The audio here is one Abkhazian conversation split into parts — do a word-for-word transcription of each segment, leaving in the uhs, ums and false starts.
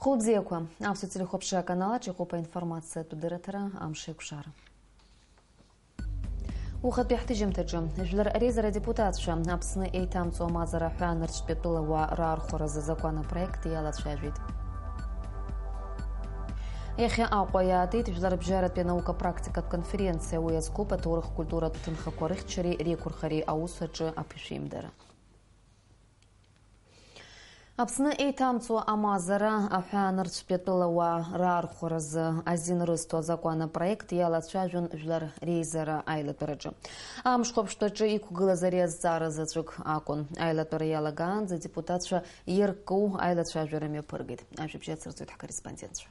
Хәылбзиақәа, аԥсуа телехәаԥшра аканалаҿ иҟоуп аинформациатә дырраҭара Амш еиқәшара. Ухатәи ҳҭыжьымҭаҿы, жәлар реизара адепутатцәа Аԥсны еиҭамҵуа мазара ҳәаанырцәтәи атәылауаа раархәаразы азакәан апроект иалацәажәеит. Иахьа Аҟәа иаатит жәларбжьаратәи анаука практикатә конференциа, уи азкуп аҭоурых-культуратә ҭынхақәа рыхьчареи реиқәырхареи аус аҿы аԥышәимдара. Аԥсны еиҭамҵуа амазара аҳәаанырцәтәи атәылауаа раархәаразы азин рызҭо азакәан апроект иалацәажәон Жәлар реизара аилатәараҿы. Амшхәаԥштәаҿы иқәгылаз ари азҵаара заҵәык акәын. Аилатәара иалагаанӡа адепутатцәа иарккоу аилацәажәара мҩаԥыргеит. Ажәабжь ацырҵоит ҳкорреспондентцәа.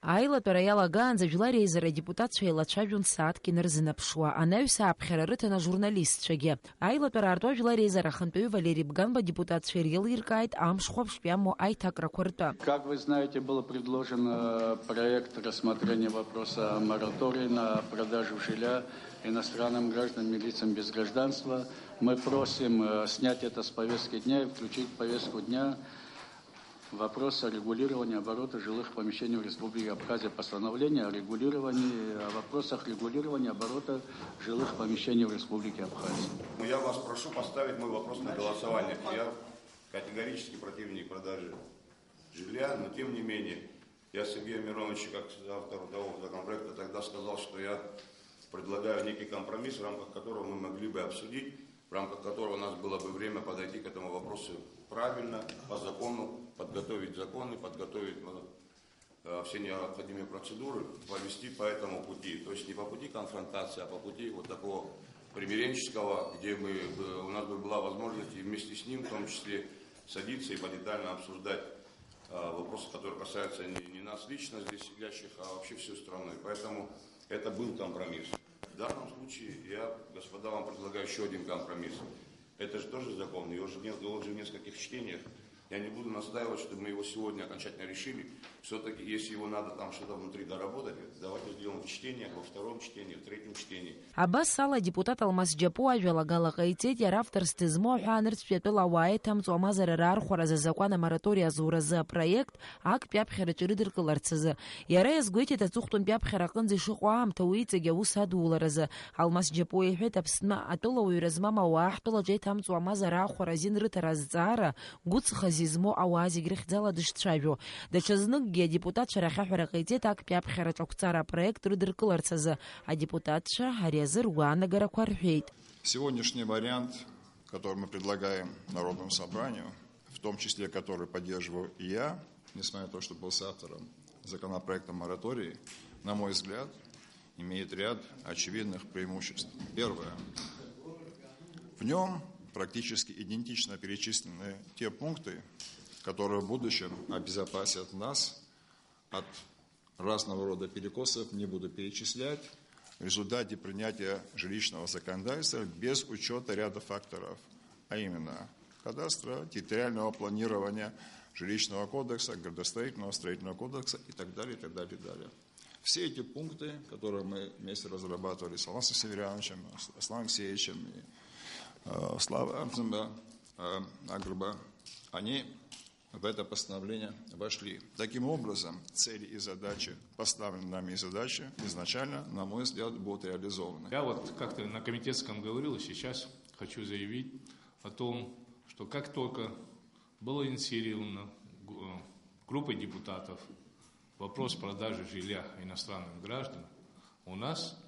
Аилатәара иалагаанӡа Жәлар реизара адепутатцәа еилацәажәон сааҭк инарзынаԥшуа. Анаҩс ааԥхьара рыҭан ажурналистцәагьы. Аилатәара аартуа Жәлар реизара ахантәаҩы Валери Бганба адепутатцәа иреилиркааит амшхәаԥштә иамоу аиҭакрақәа ртәы. Как вы знаете, был предложен, э, проект рассмотрения вопроса о моратории на продажу жилья иностранным гражданам и лицам без гражданства. Мы просим, э, снять это с повестки дня и включить в повестку дня вопрос о регулировании оборота жилых помещений в Республике Абхазия, постановление о регулировании, о вопросах регулирования оборота жилых помещений в Республике Абхазия. Ну, я вас прошу поставить мой вопрос на голосование. Я категорически противник продажи жилья, но тем не менее, я Сергею Мироновичу, как автору того законопроекта, тогда сказал, что я предлагаю некий компромисс, в рамках которого мы могли бы обсудить, в рамках которого у нас было бы время подойти к этому вопросу правильно, по закону, подготовить законы, подготовить, э, все необходимые процедуры, повести по этому пути. То есть не по пути конфронтации, а по пути вот такого примиренческого, где мы, э, у нас бы была возможность и вместе с ним, в том числе, садиться и подетально обсуждать, э, вопросы, которые касаются не, не нас лично здесь сидящих, а вообще всю страну. И поэтому это был компромисс. В данном случае я, господа, вам предлагаю еще один компромисс. Это же тоже закон, и он же не, он же в нескольких чтениях. Я не буду настаивать, чтобы мы его сегодня окончательно решили. Все-таки, если его надо там что-то внутри доработать, давайте сделаем в чтениях, во втором чтении, в третьем чтении. Абас ала, адепутат Алмас Џьапуа ажәалагала ҟаиҵеит иара авторс дызмоу аҳәаанырцәтәи атәылауаа еиҭамҵуа амазара раархәаразы азакәан амораториа азуразы апроект актәи аԥхьараҿы ирыдыркыларц азы. Иара иазгәеиҭеит, аҵыхәтәантәи аԥхьара аҟынӡа ишыҟоу аамҭа уи иҵегь аус адуларазы. Алмас Џьапуа иҳәеит, Аԥсны атәылауаҩра змам ауаа ҳтәылаҿы еиҭамҵуа амазара аахәара азин рыҭара азҵаара гәыҵхас измоу ауаа зегь рыхьӡала дышцәажәо. Даҽазныкгьы адепутатцәа рахь аҳәара ҟаиҵеит актәи аԥхьараҿы ақәҵара апроект рыдыркыларц азы. Адепутатцәа ари азы ргәаанагарақәа рҳәеит. Сегодняшний вариант, который мы предлагаем Народному собранию, в том числе который поддерживаю и я, несмотря на то, что был соавтором законопроекта моратории, на мой взгляд, имеет ряд очевидных преимуществ. Первое. В нем практически идентично перечислены те пункты, которые в будущем обезопасят нас от разного рода перекосов, не буду перечислять, в результате принятия жилищного законодательства без учета ряда факторов, а именно кадастра, территориального планирования, жилищного кодекса, градостроительного, строительного кодекса и так далее, и так далее, и так далее. Все эти пункты, которые мы вместе разрабатывали с Алмасом Северяновичем, с Асланом Алексеевичем и, э, Славой Арсеновым, э, Агрба, они в это постановление вошли. Таким образом, цели и задачи, поставленные нами и задачи, изначально, на мой взгляд, будут реализованы. Я вот как-то на комитетском говорил, и сейчас хочу заявить о том, что как только было инициировано гу-, э, группой депутатов вопрос продажи жилья иностранным гражданам, у нас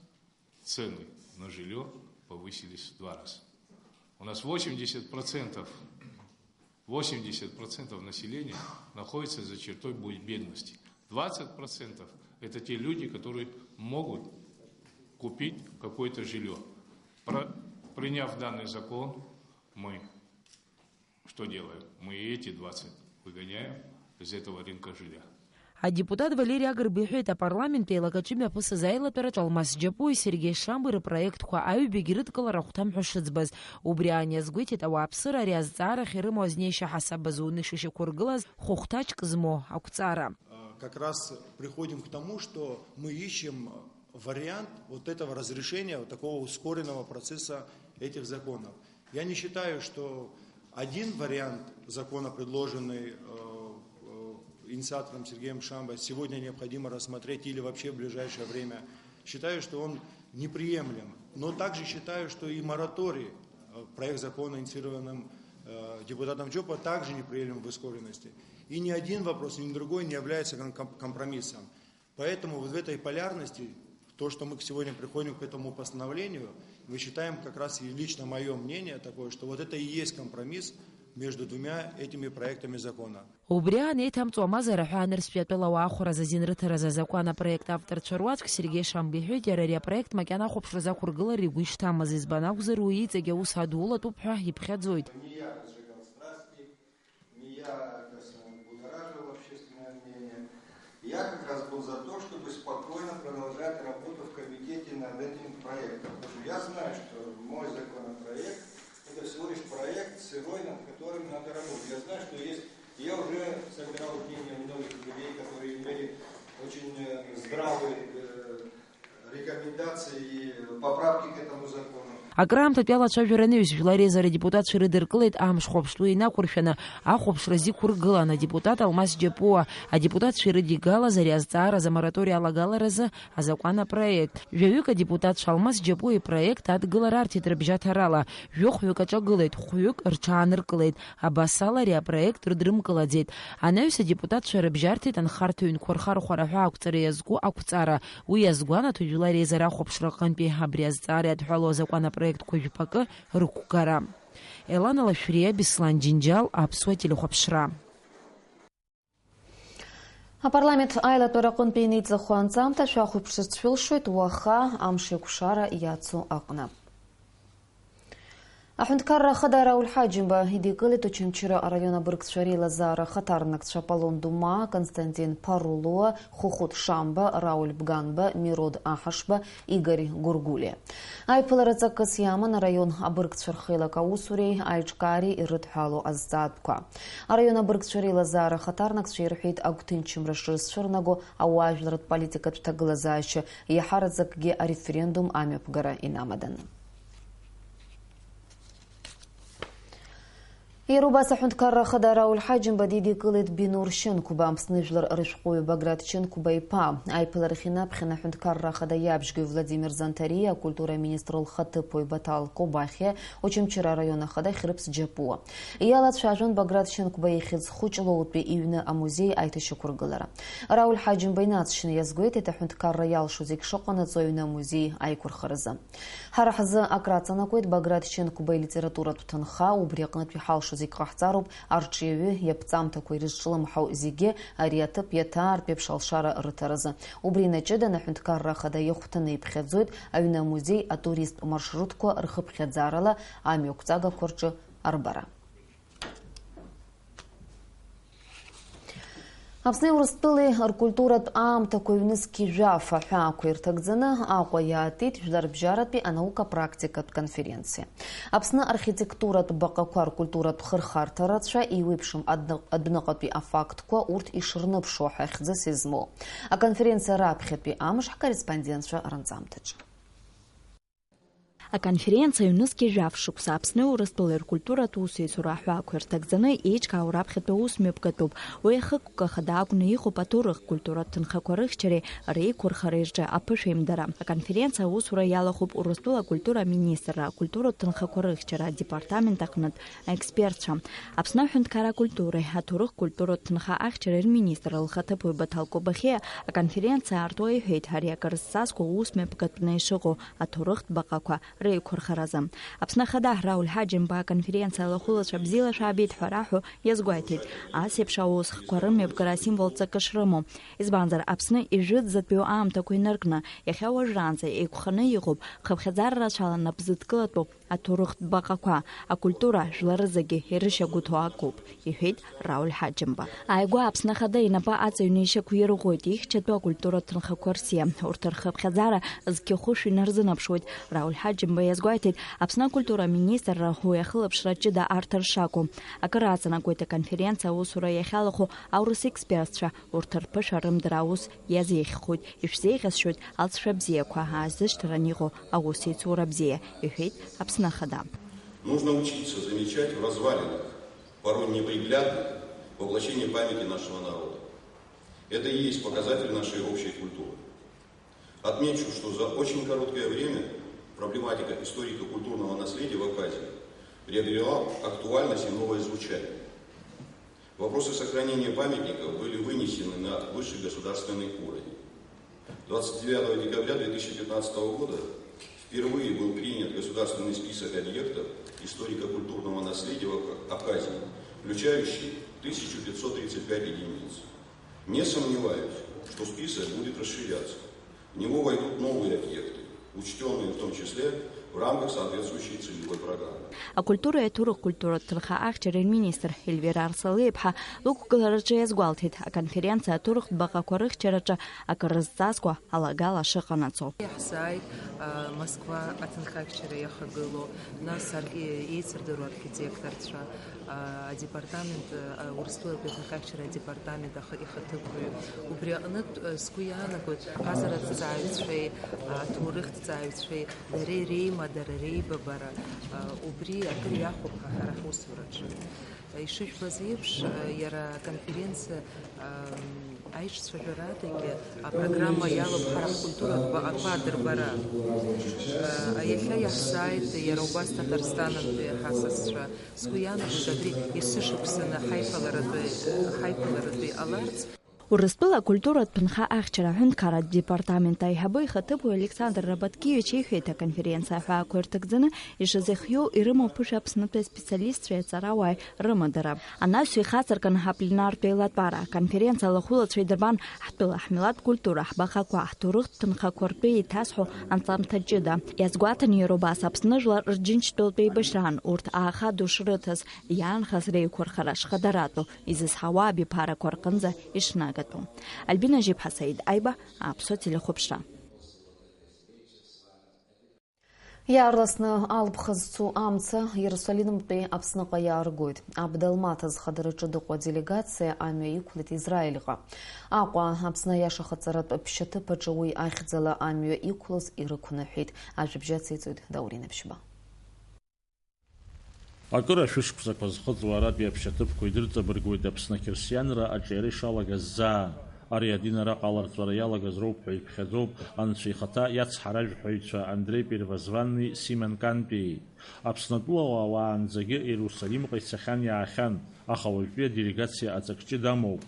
цены на жильё повысились в два раза. У нас восемьдесят процентов, восемьдесят процентов населения находится за чертой бу-, бедности. Двадцать процентов — это те люди, которые могут купить какое-то жильё. Про-, приняв данный закон, мы что делаем? Мы и эти двадцать выгоняем из этого рынка жилья. Адепутат Валери Агрба иҳәеит, апарламент еилакаҿы имҩаԥысыз аилатәараҿ Алмас Џьапуи Сергеи Шамбеи рпроектқәа аҩбагьы рыдкылара ахәҭам ҳәа шыӡбаз. Убри аан иазгәеиҭеит, ауааԥсыра ари азҵаарахь ирымоу азнеишьа ҳасаб азуны ишышьақәыргылаз хәыхәҭаҷк змоу ақәҵара. Как раз приходим к тому, что мы ищем вариант вот этого разрешения, вот такого ускоренного процесса этих законов. Я не считаю, что один вариант закона, предложенный, э, Инициатором Сергеем Шамбой сегодня необходимо рассмотреть или вообще в ближайшее время. Считаю, что он неприемлем, но также считаю, что и мораторий, э, проект закона, инициированным, э, депутатом Джопа, также неприемлем в ускоренности. И ни один вопрос, ни другой не является ком-, ком-, компромиссом. Поэтому вот в этой полярности, то, что мы сегодня приходим к этому постановлению, мы считаем, как раз и лично моё мнение такое, что вот это и есть компромисс между двумя этими проектами закона. Убри аан еиҭамҵуа мазара ҳәа анырцәтәи атәылауаа ахәра азин рыҭаразы азакәан апроект авторцәа руаӡәк Сергеи Шамба иҳәеит, иара ари апроект макьана ахәаԥшразы ақәыргылара игәы ишҭамыз, избан акәзар, уи иҵегь аус адулатәуп ҳәа иԥхьаӡоит. Не я разжигал страсти, не я, так сказать, будоражил общественное мнение. Я как раз был за то, чтобы спокойно продолжать работу в комитете над этим проектом. Потому что я знаю, что мой законопроект — это всего лишь проект сырой, над которым надо работать. Я знаю, что есть, я уже собирал мнение многих людей, которые имели очень, э, здравые, э, рекомендации и поправки к этому закону. Акраамҭатә иалацәажәара анаҩс, жәлар реизара адепутатцәа ирыдыркылеит амш хәаԥштәы инақәыршәаны ахәаԥшра зиқәыргылан адепутат Алмас Џьапуа, адепутатцәа ирыдигалаз ари азҵааразы амораториа алагаларазы азакәан апроект. Жәаҩык адепутатцәа Алмас Џьапуа ипроект адгылара арҭеит рыбжьаҭарала, жәохәҩык аҿагылеит, хәҩык рҽааныркылеит. Абас ала ари апроект рыдрымкылаӡеит. Анаҩс адепутатцәа рыбжьарҭеит анхарҭа ҩнқәа рхархәара ҳәа ақәҵара иазку ақәҵара. Уи иазгәанаҭоит жәлар реизара ахәаԥшра аҟынтәи абри азҵаара иадҳәалоу азакәан апроектқәа жәпакы рықәгара. Елана Лашәриа, Беслан Џьынџьал, Аԥсуа телехәаԥшра. Апарламент аилатәара аҟынтәи инеиҵахо анҵамҭа шәахәаԥшырц шәылшоит уаха амш еиқәшара иацу аҟны. Аҳәынҭқарра ахада Рауль Ҳаџьымба идикылеит Очамчыра араион абыргцәа реилазаара ахаҭарнакцәа Аполлон Думаа, Константин Парулуа, Хәыхәыт Шамба, Рауль Бганба, Мирод Аҳашба, Игорь Гәыргәлиа. Аиԥылара ҵакыс иаман араион абыргцәа рхеилак аусуреи аиҿкаареи ирыдҳәалоу азҵаатәқәа. Араион абыргцәа реилазаара ахаҭарнакцәа ирҳәеит агәҭынчымра шрызцәырнаго ауаажәларратә политикатә ҭагылазаашьа иаҳараӡакгьы ареферендум амҩаԥгара инамаданы. Иара убас аҳәынҭқарра ахада Рауль Ҳаџьымба дидикылеит Бинур Шьынқәба, Аԥсны жәлар рышәҟәыҩҩы Баграт Шьынқәба иԥа. Аиԥыларахь инаԥхьан аҳәынҭқарра ахада иабжьгаҩ Владимир Занҭариа, акультура аминистр лхаҭыԥуаҩ Батал Кобахьиа, Очамчыра араион ахада Хьрыԥс Џьапуа. Иалацәажәон Баграт Шьынқәба ихьӡ хәыҷ Лоутәи иҩны амузеи аиҭашьақәыргылара. Рауль Ҳаџьымба инаҵшьны иазгәеиҭеит аҳәынҭқарра иалшо зегь шыҟанаҵо аҩны амузеи аиқәырхаразы. Ҳара ҳзы акраҵанакуеит Баграт Шьынқәба илитературатә ҭынха, убри аҟнытә иҳалшо зегь ҟаҳҵароуп, арҿиаҩы иаԥҵамҭақәа ирызҿлымҳау зегьы ари аҭыԥ иаҭаартә еиԥш алшара рыҭаразы. Убри инаҷыданы аҳәынҭқарра ахада ихәҭаны иԥхьаӡоит аҩны амузеи атуристтә маршрутқәа рхыԥхьаӡарала амҩақәҵагақәа рҿы арбара. Аԥсни Урыстәылеи ркультуратә аамҭақәа ҩнызқь жәаф аҳәаақәа ирҭагӡаны Аҟәа иаатит жәларбжьаратәи анаука-практикатә конференциа. Аԥсны архитектуратә баҟақәа ркультуратә хырхарҭа рацәа, еиуеиԥшым адны-, адәныҟатәи афактқәа урҭ ишырныԥшуа ҳәа хьӡыс измоу аконференциа раԥхьатәи амш ҳкорреспондентцәа рынҵамҭаҿы. Аконференциа ҩнызқь жәаф шықәса Аԥсни Урыстәылеи ркультуратә усеицура аҳәаақәа ирҭагӡаны еиҿкаау раԥхьатәи аус мҩаԥгатәуп. Уи ахықәкы ахада акәны иҟоуп аҭоурых культуратә ҭынхақәа рыхьчареи реиқәырхареи рҿы аԥышәаимдара. Аконференциа аусура иалахәуп Урыстәыла акультура аминистрра акультуратә ҭынхақәа рыхьчара адепартамент аҟнытә аекспертцәа, Аԥсны аҳәынҭқарра акультуреи аҭоурых культуратә ҭынха ахьчареи рминистр лхаҭыԥуаҩ Батал Кобахьиа. Аконференциа аартуа иҳәеит, ари акыр зҵазкуа ус мҩаԥгатәны ишыҟоу аҭоурыхтә баҟақәа реиқәырхаразы. Аԥсны Ахада Рауль Ҳаџьымба аконференциа алахәылацәа бзиала шәаабеит ҳәа раҳәо иазгәеиҭеит, ас еиԥш аусхқәа рымҩаԥгара асимвол ҵакы шрымоу. Избанзар, Аԥсны ижәытәӡатәиу аамҭақәа инаркны, иахьа уажәраанӡа еиқәханы иҟоуп, хыԥхьаӡара рацәала нап зыдкылатәу аҭоурыхтә баҟақәа, акультура, жәлар рзегьы ирышьагәыҭоу акоуп, иҳәеит Рауль Ҳаџьымба. Ааигәа Аԥсны Ахада инапы аҵаҩны ишьақәирӷәӷәоит ихьчатәу акультуратә ҭынхақәа рсиа. Урҭ рхыԥхьаӡара зқьы хәышә инарзынаԥшуеит. Рауль Ҳаџьымба иазгәеиҭеит, Аԥсны акультура аминистрра уи ахылаԥшра ҷыда арҭар шакәу. Акыр аҵанакуеит аконференциа аусура иахьалахәу аурыс експертцәа, урҭ рԥышәа рымдара аус иазеиӷьхоит, ишәзеиӷьасшьоит алҵшәа бзиақәа аазышьҭран иҟоу аусеицура бзиа, иҳәеит Аԥсны Ахада. Нужно учиться замечать в развалинах порой неприглядных воплощение памяти нашего народа. Это и есть показатель нашей общей культуры. Отмечу, что за очень короткое время проблематика историко-культурного наследия в Абхазии приобрела актуальность и новое звучание. Вопросы сохранения памятников были вынесены на высший государственный уровень. Двадцать девятого декабря две тысячи пятнадцатого года впервые был принят государственный список объектов историко-культурного наследия в Абха- Абхазии, включающий тысячу пятьсот тридцать пять единиц. Не сомневаюсь, что список будет расширяться. В него войдут новые объекты, учтённые в том числе в рамках соответствующей целевой программы. Акультуреи аҭоурых культуратә ҭынха ахьчареи рминистр Ельвира Арсалиаԥҳа лықәгылараҿы иазгәалҭеит, аконференциа аҭоурыхтә баҟақәа рыхьчараҿы акыр зҵазкуа алагала шыҟанаҵо. Иаҳзааит, а, Москва аҭынхахьчара иахагылоу, нас ар-, е-, еицырдыруа архитекторцәа, а, адепартамент, а, Урыстәылатәи аҭынхахьчара адепартамент аха-, ихаҭыԥуаҩ. Убри аҟнытә, а, сгәы иаанагоит, ҟазараҭҵааҩцәеи, а, аҭоурыхҭҵааҩцәеи дареи реимадара, реибабара, а, убри акыр иахәап ҳәа ҳара ҳусураҿы. Ишыжәбаз еиԥш, а, иара аконференциа, а, Аиҿцәажәаратәгьы апрограмма иалоуп ҳара ҳкультуратә баҟақәа адырбара. Иахьа иаҳзааит иара убас Ҭаҭарстанынтәи ҳасасцәа. Сгәы иаанагоит абри есышықәсаны ҳаиԥыларатәы, ҳаиԥыларатәы иҟаларц. Урыстәыла акультуратә ҭынха ахьчара аҳәынҭқарратә департамент аиҳабы ихаҭыԥуаҩ Александр Рабаткевич иҳәеит, аконференциа аҳәаақәа ирҭагӡаны ишазыхиоу ирымоу ԥышәа Аԥснытәи аспециалистцәеи аҵарауааи рымадара. Анаҩс ихацыркын ҳапленартә еилатәара, аконференциа алахәылацәа идырбан ҳтәыла, ҳмилаҭ культура, ҳбаҟақәа, ҳҭоурыхтә ҭынхақәа ртәы еиҭазҳәо анҵамҭа ҷыда. Иазгәаҭан иара убас Аԥсны жәлар рџьынџьтәылатә еибашьраан урҭ ааха ду шрыҭаз, иаанхаз реиқәырхара шхадаратәу, изызҳауа абиԥарақәа рҟынӡа ишнагатәу. Альбина Жьиԥҳа, Саид Аиба, Аԥсуа телехәаԥшра. Иаарласны алԥха зцу амца Иерусалимтәи Аԥсныҟа иааргоит. Абдалмаҭ азхадараҿы дыҟоу аделегациа амҩа иқәлеит Израильҟа. Аҟәа Аԥсны аиашахаҵаратә ԥшьаҭыԥ аҿы уи ахьӡала амҩа иқәлоз ирықәныҳәеит. Ажәабжь ациҵоит Даур Инаԥшьба. Акыр ашәышықәсақәа зхыҵуа аратәи аԥшьаҭыԥқәа идырҵабыргуеит Аԥсны ақьырсианра аҿиара ишалагаз заа. Ари адин араҟа аларҵәара иалагаз роуп ҳәа иԥхьаӡоуп Анцәа ихаҭа иацҳаражәҳәаҩцәа Андреи Первозванни Симон Кантәи. Аԥсны атәылауаа уаанӡагьы Иерусалимҟа ицахьан-иаахьан, аха уажәтәи аделегациа аҵак ҷыда амоуп.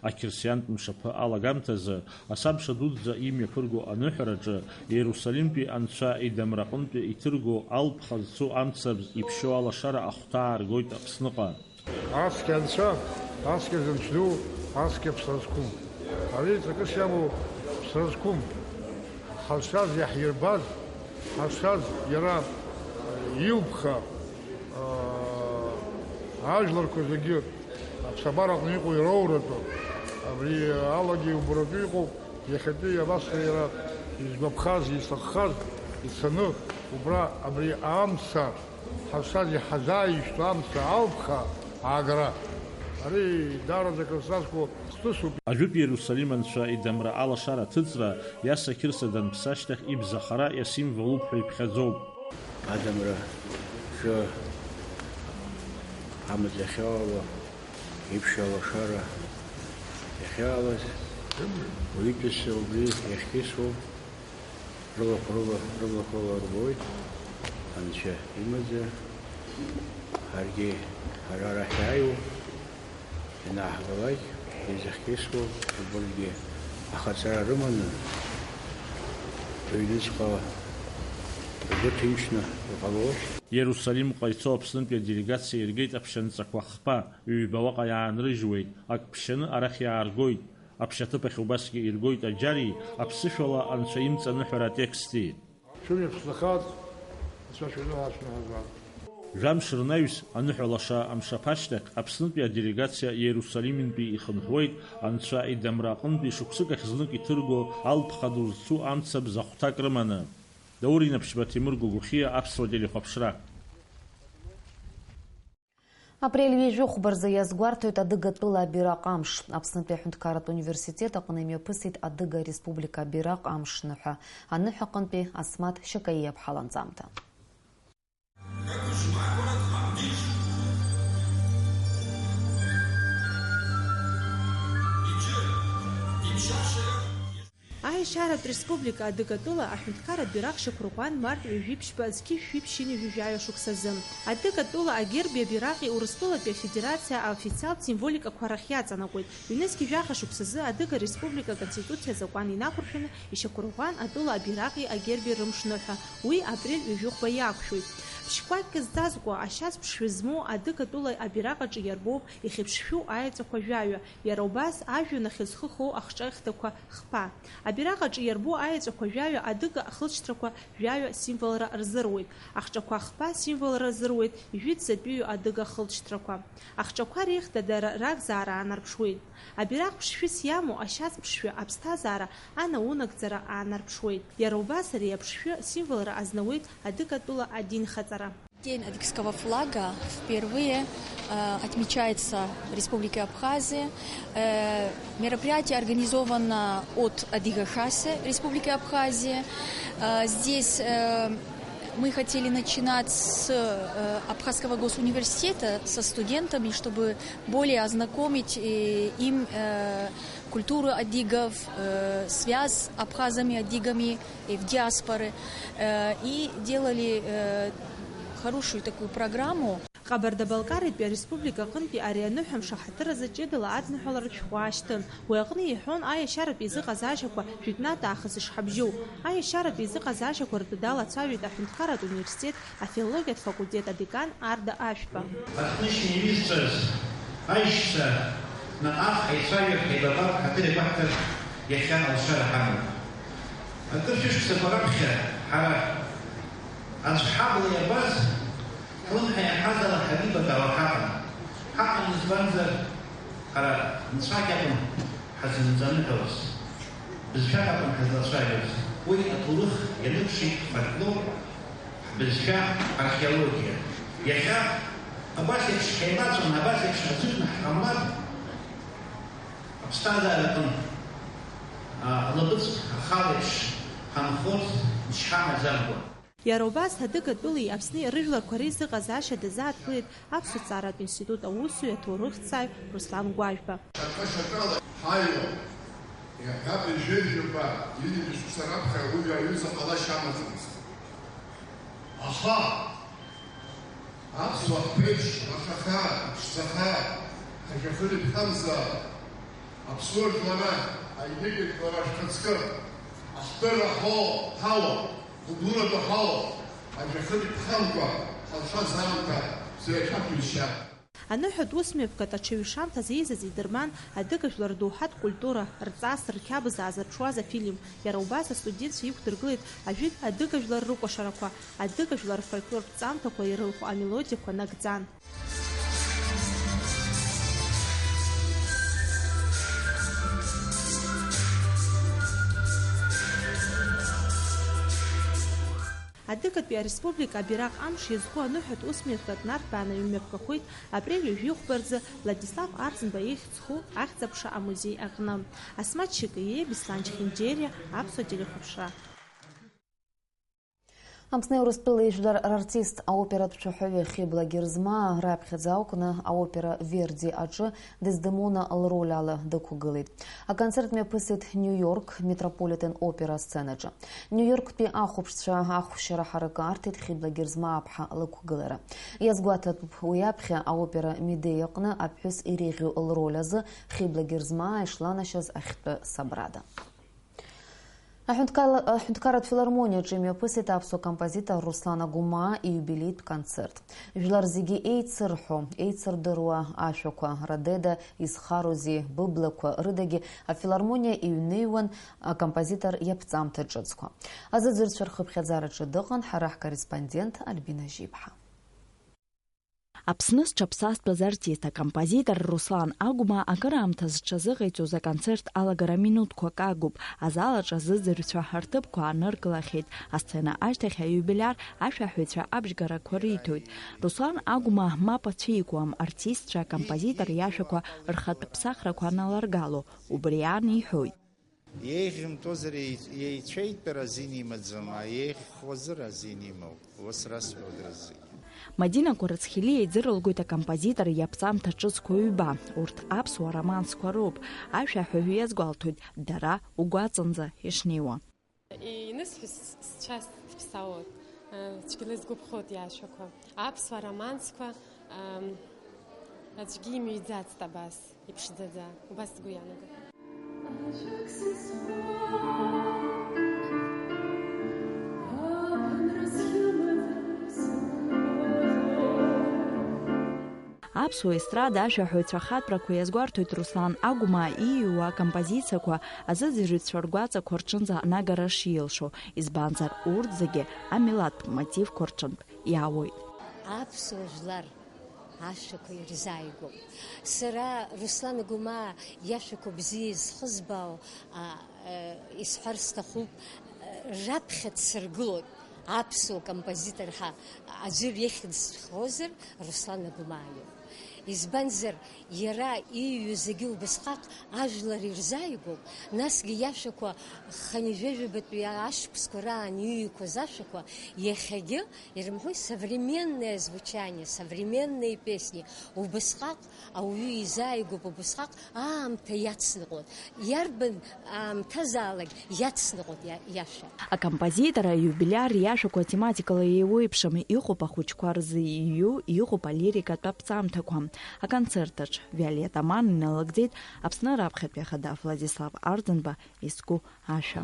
Ақьырсиантә мшаԥы алагамҭазы, асабша дуӡӡа имҩаԥырго аныҳәараҿы, Иерусалимтәи Анцәа идамра аҟынтәи иҭырго алԥха зцу амцабз иԥшьоу алашара ахәҭа ааргоит Аԥсныҟа. Ацқьа Анцәа, ацқьа зымч ду, ацқьа ԥсра зқәым. Ари ҵакыс иамоу ԥсра зқәым. Ҳазшаз иаҳирбаз, ҳазшаз иара илԥха, аа, ажәларқәа зегьы аԥсабара аҟны иҟоу ироуратәы, абри алагьы иубаратәы иҟоуп, иахьатәи абас иара изгәаԥхаз, изҭаххаз ицаны, убра абри амца, ҳазшаз иҳазааишьҭу амца алԥха аагара. Ари даараӡа акыр сазку хҭысуп. Ажәытә Иерусалим Анцәа идамра алашара аҭыҵра Иаса Қьырса данԥсы ашьҭахь ибзахара иасимволуп ҳәа иԥхьаӡоуп. Адамра ҿы амаҵ иахьалало, иԥшьа алашара иахьалаз, уаҩытәыҩса убри иахькьысуа, рылахә, рыла-, рылахәыла рбоит, Анцәа имаӡа, ҳаргьы ҳара арахь иааиуа, ианааҳгалак, изыхькьысуа, убыргьы ахаҵара рыманы, рыҩныҵҟа ргәы ҭынчны иҟалоит. Иерусалимҟа ицо Аԥснытәи аделегациа иргеит аԥшьанҵақәа хԥа, ҩба уаҟа иаанрыжьуеит, ак ԥшьаны арахь иааргоит. Аԥшьаҭыԥ ахь убасгьы иргоит аџьари, аԥсышәала Анцәа имҵаныҳәара атексти. Шәымҩа ԥсахаҵ, Анцәа шәаныҳәа, шәаныҳәа. Жәамш рнаҩс, аныҳәа лаша амшаԥ ашьҭахь, Аԥснытәи аделегациа Иерусалимынтәи ихынҳәуеит Анцәа идамра аҟынтәи шықәсык ахь знык иҭырго алԥха ду зцу амцабз ахәҭак рыманы. Даур Инаԥшьба, Ҭемыр Гогохиа, Аԥсуа телехәаԥшра. Апрель ҩажәи хәба рзы иазгәарҭоит Адыгатәыла абираҟ амш. Аԥснытәи аҳәынҭқарратә университет аҟны имҩаԥысит Адыга Республика абираҟ амш ныҳәа. Аныҳәа аҟынтәи Асмаҭ Шьакаиа-ԥҳа ланҵамҭа. Аешьаратә республика Адыгатәыла аҳәынҭқарратә бираҟ шьақәырӷәӷәан март ҩажәи ԥшьба зқьи жәшәи ԥшьынҩажәи жәаҩа шықәсазы. Адыгатәыла агерби абираҟи Урыстәылатәи Афедерациа аофициалтә символикақәа рахь иаҵанакуеит. Ҩнызқьи жәаха шықәсазы Адыга Республика Аконституциа азакәан инақәыршәаны ишьақәырӷәӷәан атәыла абираҟи агерби рымшныҳәа, уи апрель ҩажәи хәба иақәшәоит. Ԥшь-кәакьк зҵазкуа, ашьац ԥшшәы змоу Адыгатәыла абираҟ аҿы иарбоуп ихьыԥшшәу аеҵәақәа жәаҩа. Иара убас ажәҩан ахьызхы хоу ахҿа ихҭақәа хԥа. Абираҟ аҿы иарбоу аеҵәақәа жәаҩа адыга ахылҵшьҭрақәа жәаҩа символра рзыруеит. Ахҿақәа хԥа символра рзыруеит жәытәӡатәиу адыга ахылҵшьҭрақәа. Ахҿақәа реихда дара ракзаара аанарԥшуеит. Абираҟ ԥшшәыс иамоу ашьац ԥшшәы аԥсҭазаара анаунагӡара аанарԥшуеит. Иара убас ари аԥшшәы символра азнауеит адыгатәыла адинхаҵара. День адыгского флага впервые, э, отмечается в Республике Абхазия. Э, мероприятие организовано от Адыгэ Хассе Республики Абхазия. Э, здесь, э, мы хотели начинать с, э, Абхазского госуниверситета, со студентами, чтобы более ознакомить, э, им, э, культуру адыгов, э, связь с абхазами, адыгами, э, в диаспоре. Э, и делали, э, хорошую такую программу. Ҟабарда-Балкариатәи ареспублика аҟынтәи ари аныҳәамш аҳаҭыр азы ҷыдала адныҳәаларатә шәҟәы аашьҭын. Уи аҟны иҳәон аиашьаратә еизыҟазаашьақәа жәытәнатә аахыс ишҳабжьоу. Аиашьаратә еизыҟазаашьақәа ртәы далацәажәеит аҳәынҭқарратә университет афилологиатә факультет адекан Арда Ашәба. Аҟнышьны иҩызцәаз аишьцәа наҟ-ааҟ ҳаицәажәар, ҳаибабап, ҳаҭыр еиқәаҳҭар иахьа алшара ҳамоуп. Акыр шәышықәсақәа раԥхьа ҳара аӡә ҳабла иабаз, ҳлымҳа иаҳаз ала ҳарибагала ҳаҟан. Ҳаҟан, избанзар, ҳара нцәак акәын ҳазынҵаны ҳәа ус. Бызшәак акәын ҳазлацәажәоз. Уи аҭоурых ианыԥшит, ҳфольклор, ҳбызшәа, ҳархеологиа. Иахьа абас еиԥш ҳеилаҵәаны, абас еиԥш ҳазыжәны ҳҟамлар, аԥсҭазаараҟны, а, алабыҵә ахала еиԥш ҳанхоз ишҳамаӡамкәа. Иара убас адыгатәылеи Аԥсни рыжәларқәа реизыҟазаашьа дазааҭгылеит Аԥсуа ҭҵааратә институт аусзуҩы аҭоурыхҭҵааҩ Руслан Гәажәба. Шьаҿа-шьаҿала ҳаиуа, иаҳҳәап, ҩажәа жәаба ҩынҩажәа шықәса раԥхьа уи аҩыза ҟалашьа амаӡамызт. Аха аԥсуа ҳԥеиԥш лашахаа, иԥшӡахаа, ҳажәҩахыр иԥхамзаап. Аԥсуа жәлара, аҩнык жәлара шәхаҵкы, аҳҭыр аҳауа ҳауа, хәыблыратәы ҳауа, ажәҩахыр иԥхамкәа ҳалшаз аамҭа бзиа шәақәишьа. Аныҳәатә усмҩаԥгатә аҽаҩ шамҭаз еизаз идырман адыгажәлар доуҳатә культура, рҵас, рқьабз аазырԥшуаз афильм. Иара убас астудентцәа иқәдыргылеит ажәытә адыгажәлар рыкәашарақәа, адыгажәлар рфольклортә ҵамҭақәа ирылху амелодиақәа нагӡан. Адыгатәи ареспублика абираҟ амш иазку аныҳәатә усмҩаԥгатә нарҭбааны имҩаԥгахоит апрель ҩажәихәба рзы Владислав Арӡынба ихьӡ зху ахьӡ-аԥша амузеи аҟны. Асмаҭ Шьыкиа, Беслан Чхинџьериа, Аԥсуа телехәаԥшра. Аԥсни Урыстәылеи жәлар рартист, аоператә цәаҳәаҩы Хьыбла Герзмаа раԥхьаӡа акәны аопера Верди аҿы Дездемона лроль ала дықәгылеит. Аконцерт мҩаԥысит Нью-Йорк Метрополитен опера асценаҿы. Нью-Йорктәи ахәаԥшцәа ахәшьара ҳаракы арҭеит Хьыбла Герзмаа-ԥҳа лықәгылара. Иазгәаҭатәуп, уи аԥхьа аопера Медеи аҟны аԥҳәыс иреиӷьу лроль азы Хьыбла Герзмаа ишланашьаз ахьтәы сабрада. Аҳәынҭқарра-, аҳәынҭқарратә филармониаҿы имҩаԥысит аԥсуа композитор Руслан Агәмаа ииубилеитә концерт. Жәлар зегьы еицырҳәо, еицырдыруа ашәақәа, Радеда, Изхароузеи, Быблақәа рыдагьы афилармониа иҩныҩуан акомпозитор иаԥҵамҭа ҿыцқәа. Азыӡырҩцәа рхыԥхьаӡараҿы дыҟан ҳара ҳкорреспондент Альбина Жьиԥҳа. Аԥсны зҽаԥсазтәыз артист, акомпозитор Руслан Агәмаа акыраамҭа зҽазыҟаиҵоз аконцерт алагара минуҭқәак агуп. Азал аҿы азыӡырҩцәа рҭыԥқәа ааныркылахьеит. Асцена ашьҭахь аиубилиар ашәаҳәаҩцәа абжьгарақәа риҭоит. Руслан Агәмаа мап ацәикуам, артистцәа акомпозитор иашәақәа рхатә ԥсахрақәа аналаргало, убри аан иҳәоит. Еиӷьымтәызар еи-, еицәеитәыр азин имаӡам, еиӷьхозар азин имоуп. Ус расҳәоит рызегьы. Мадина Кәарацхелиа иӡырылгоит акомпозитор иаԥҵамҭа ҿыцқәа ҩба. Урҭ аԥсуа романсқәа роуп. Ашәаҳәаҩ иазгәалҭоит, дара угәаҵанӡа ишнеиуа. Инысҳәо с-, сцәа сыԥсаауеит, э, цәгьала исгәаԥхоит иашәақәа. Аԥсуа романсқәа, ам, аӡәгьы имҩӡацт абас, иԥшӡаӡа, убас сгәы иаанагоит. Аԥсуа естрада ашәаҳәаҩцәа ахатәрақәа иазгәарҭоит Руслан Агәмаа ииҩуа акомпозициақәа азыӡырҩцәа ргәаҵақәа рҿынӡа анагара шиалшо, избанзар, урҭ зегьы амилаҭтә мотивқәа рҿынтә иаауеит. Аԥсуа жәлар ашәақәа ирзааигәоуп. Сара Руслан Агәмаа иашәақәа бзиа изхызбаау, а, э, исҳәар сҭахуп, э, раԥхьа дсыргылоит. Аԥсуа композитор ҳәа аӡәыр ихьӡ зҳәозар, Руслан Агәмаа иоуп. Избанзар, иара ииҩуа зегьы убасҟак ажәлар ирзааигәоуп, насгьы иашәақәа, хынҩажәижәабатәи ашықәсқәа раан ииҩқәаз ашәақәа, иахьагьы ирымҳәои, современное звучание, современные песни, убасҟак ауаҩы изааигәоуп, убасҟак аамҭа иацныҟәоит. Иарбан аамҭазаалак иацныҟәоит иа-, иашәа. Акомпозитор аиубилиар иашәақәа тематикала еиуеиԥшым, иҟоуп ахәыҷқәа рзы иҩу, иҟоуп алирикатә аԥҵамҭақәа. Аконцерт аҿы Виолетта Ман иналагӡеит Аԥсны раԥхьатәи ахада Владислав Арӡынба изку ашәа.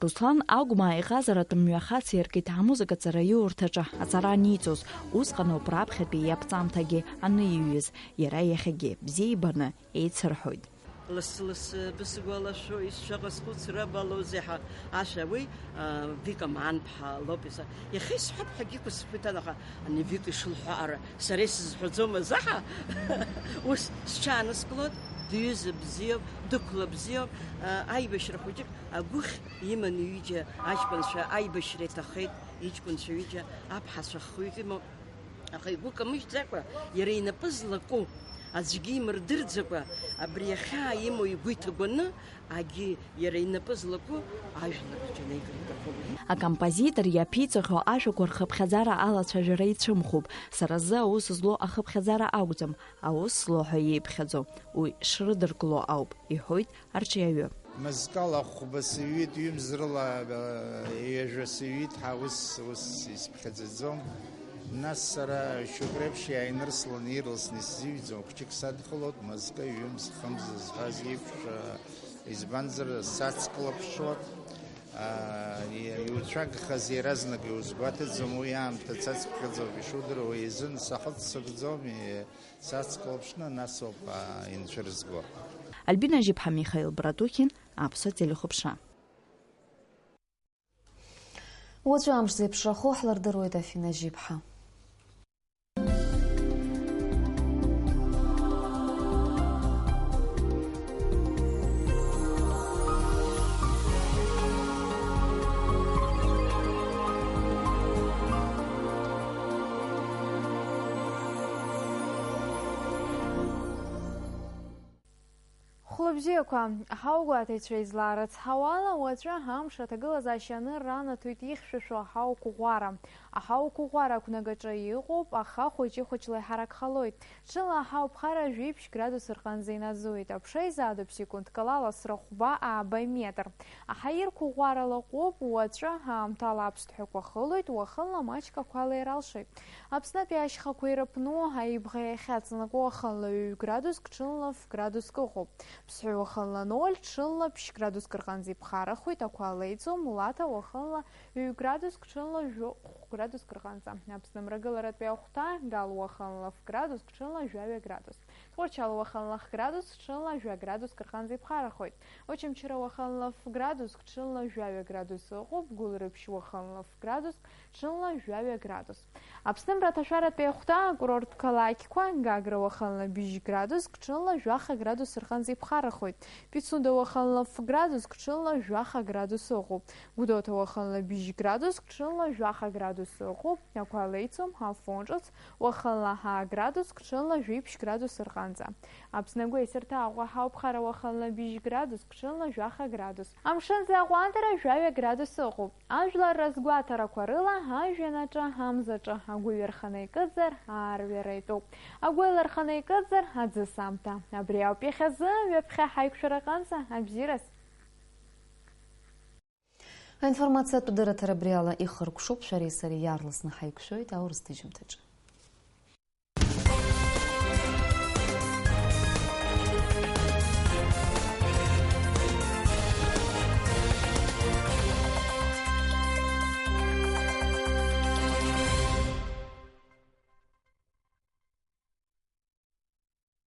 Руслан Агәмаа иҟазаратә мҩа хациркит амузыкаҵара иурҭаҿы аҵара аниҵоз, усҟаноуп раԥхьатәи иаԥҵамҭагьы аниҩыз, иара иахьагьы бзиа ибаны еицырҳәоит. Лассы-лассы бысгәалашәо, исшәаҟа схәыцра балоузеи ҳәа ашәа уи, а, Вика Маанԥҳа лоуп иза. Иахьа исҳәап ҳәагьы иқәысхуеит, аха ани Вика ишылҳәо ара сара исызҳәаӡом азаҳа. Ус сҽааныскылоит, дҩыза бзиоуп, дықәла бзиоуп, а, аибашьра хәыҷык агәыхь иман ҩыџьа аҷкәынцәа аибашьра иҭахеит, иҷкәынцәа ҩыџьа аԥҳацәа хҩык имоуп. Аха игәы камыжьӡакәа, иара инапы злаку, аӡәгьы имырдырӡакәа, абри ахьаа имоу игәы иҭагәаны, агьи иара инапы злаку ажәлар рҿы инеигар иҭахуп. Акомпозитор иаԥиҵахьоу ашәақәа рхыԥхьаӡара алацәажәара ицәымӷуп. Сара сзы аус злоу ахыԥхьаӡара акәӡам, аус злоу ҳәа иеиԥхьаӡо, уи шрыдыркыло ауп, иҳәоит арҿиаҩы. Мызкала хәба сыҩит, ҩымз рыла, э, ҩажәа сыҩит ҳәа ус, ус исԥхьаӡаӡом. Нас сара шьоук реиԥш иааинырсланы, ирласны исзыҩӡом. Хәыҷык садхалоит, мызкы ҩымз, хымз зҳәаз еиԥш, э, избанзар, сацклаԥшуа, э, иуцәагахаз иаразнак иузгәаҭаӡом, уи аамҭа цацԥхьаӡоуп ишудыруа, уи азын сахыццакӡом, и-, Сацклаԥшны, нас ауп, аа, инцәырызго. Альбина Жьыԥҳа, Михаил Братухин, Аԥсуа телехәаԥшра. Уаҵәы амш зеиԥшрахо ҳлырдыруеит, Афина Жьыԥҳа. Хәлыбзиақәа, ҳаугәаҭаҩцәа излаарыцҳауала, уаҵәы амш аҭагылазаашьа анырра анаҭоит ихьшәашәо аҳауқәа ӷәӷәара. Аҳауқәа ӷәӷәара ақәнагаҿы иҟоуп, аха хәыҷы-хәыҷла иҳаракхалоит. Ҽыла аҳауԥхара жәиԥшь градус рҟынӡа инаӡоит. Аԥша изаатуп секундк ала ласра хәба ааба метр. Аҳаирқәа ӷәӷәара лаҟәуп, уаҵәы аамҭала аԥсҭҳәақәа хылоит, уахынла маҷк ақәала иралшоит. Аԥснытәи ашьхақәа ирыԥну аибӷа иахьаҵанакуа уахынла ҩ градуск, ҽынла ф градуск ыҟоуп. Ԥсҳәы уахынла ноль, ҽынла ԥшь градуск рҟынӡа иԥхарахоит, ақәа леиӡом, Лаҭа уахынла ҩ градуск, ҽынла жәохә градуск рҟынӡа. Аԥсны мрагыларатәи ахәҭа, Гал уахынла ф-градуск, ҽынла жәаҩа градус. Тҟәарчал уахынла х-градус, ҽынла жәа градуск рҟынӡа иԥхарахоит. Очамчыра уахынла ф-градуск, ҽынла жәаҩа градус ыҟоуп. Гәылрыԥшь уахынла ф-градуск, ҽынла жәаҩа градус. Аԥсны мраҭашәаратәи ахәҭа, акурорттә қалақьқәа, Гагра уахынла быжь градуск, ҽынла жәаха градус рҟынӡа иԥхарахоит. Пицунда уахынла ф-градуск, ҽынла жәаха градус ыҟоуп. Гәдоуҭа уахынла быжь градуск, ҽынла жәаха градус ыҟоуп. Ақәа леицу, Афон ҿыц, уахынла ҳа градуск, ҽынла жәиԥшь градус рҟынӡа. Аԥсны агәеисырҭа, Аҟәа ҳауԥхара уахынла быжь градуск, ҽынла жәаха градус. Амшын аҟәандара жәаҩа градус ыҟоуп. Ажәлар разгәаҭарақәа рыла, ажәҩан аҿы, амзаҿы агәы ҩарханы икыдзар, аарҩара итәуп. Агәы еиларханы икыдзар, аӡы самҭа. Абри ауп иахьазы, ҩаԥхьа ҳаиқәшәара аҟынӡа, абзиараз. Аинформациатә дырраҭара абри ала ихыркәшоуп, шәареи сареи иаарласны ҳаиқәшәоит аурыс ҭыжьымҭаҿы.